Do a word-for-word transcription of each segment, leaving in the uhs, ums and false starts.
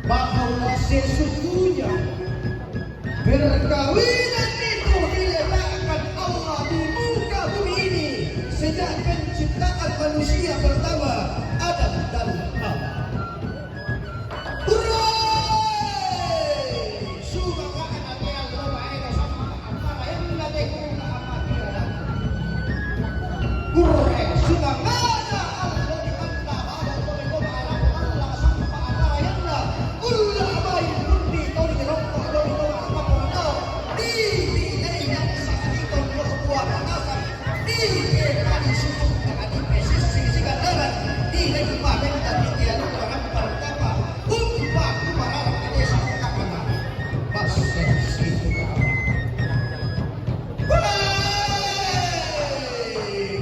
Bahwa sesungguhnya perkawinan itu diletakkan Allah di muka bumi ini sejak penciptaan manusia pertama, Adam dan Hawa. Hurray! Sumanga'na te allo maega sampa apparayanna te kulla amatia. Hurray! Sumanga'na allo ri banda balo to melo ma'arapa alla sampa apparayanna. Kulla mai punni toli rokko doi to ma'apakko tau. Di, di, di, yang sakali to lo kuara nasang. Di, di, tadi susu, tadi pesisir, sigandaran. Di, di, di, di, di, di, di, di, di, di, di, di, Umpa kumarara desa kakana. Pas situ. Woi,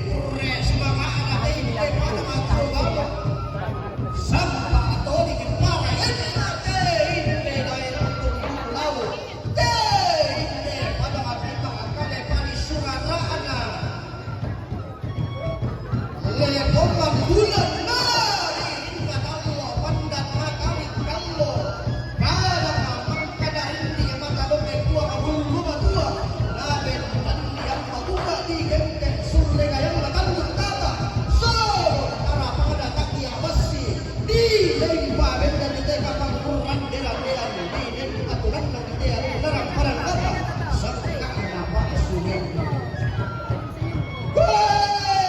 purre sumanga'na te inde pada matau balo. Sampa toli kepara enne te inde daerah Tunggu Lawu. Te inde pada mati ma'akale padi surara'na. Lekomang bulan mari inna tallo pandan makari kallo. Pada mangkada rinni mata doke tua kabullu matua. Nabe tanni yang mabuka di genteng sulle gayang matannu tata. So, para pada kaki abassi. Di lempa benda di teka pangkurang delan-delan. Di lempa tulanna di teka larang parang kata. Sangka napa sudah. Woi!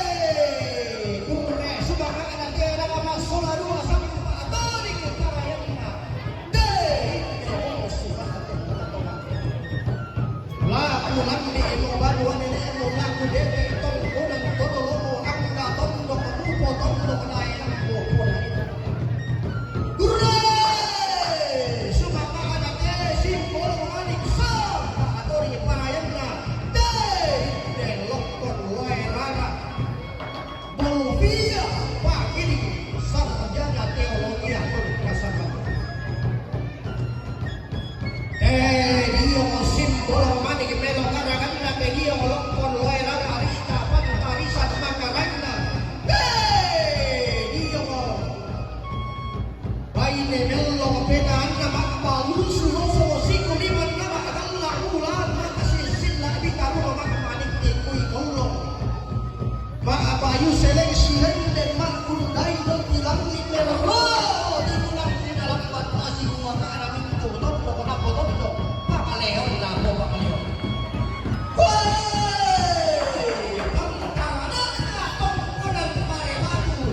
Purre sumanga'na te namassola dua sampa toli keparayanna. Dei, dei, sumanga'na te. Laku lanni emo baru ane emo laku dede tongkonan todolomo angga tondok mupo tondok laenammu pole. Hurray! Sumanga'na te simbolo manik sampa atori parayanna. Dei, dei lokkon wae rara. Bolivia, Pak Giri, sarjana teologi atau filsafat. Eh, dio simbolo manik melo karaganna, eh, dio lokkon wae rara rista pantarisan makaranna. Eh, dio Baine mello penaanna mappalusu loso siku limanna ma'galla ulang makasissilla ditaruna ma'manikki kui kollo. Ma'bayu seleng silende ma'guru dai dong tilangi perro di bulan di dalam batasi dua kana minggu tondok napo tondok. Pakaleon napo pakaleon. Woi, pangkalanakna tongkonan pare batu.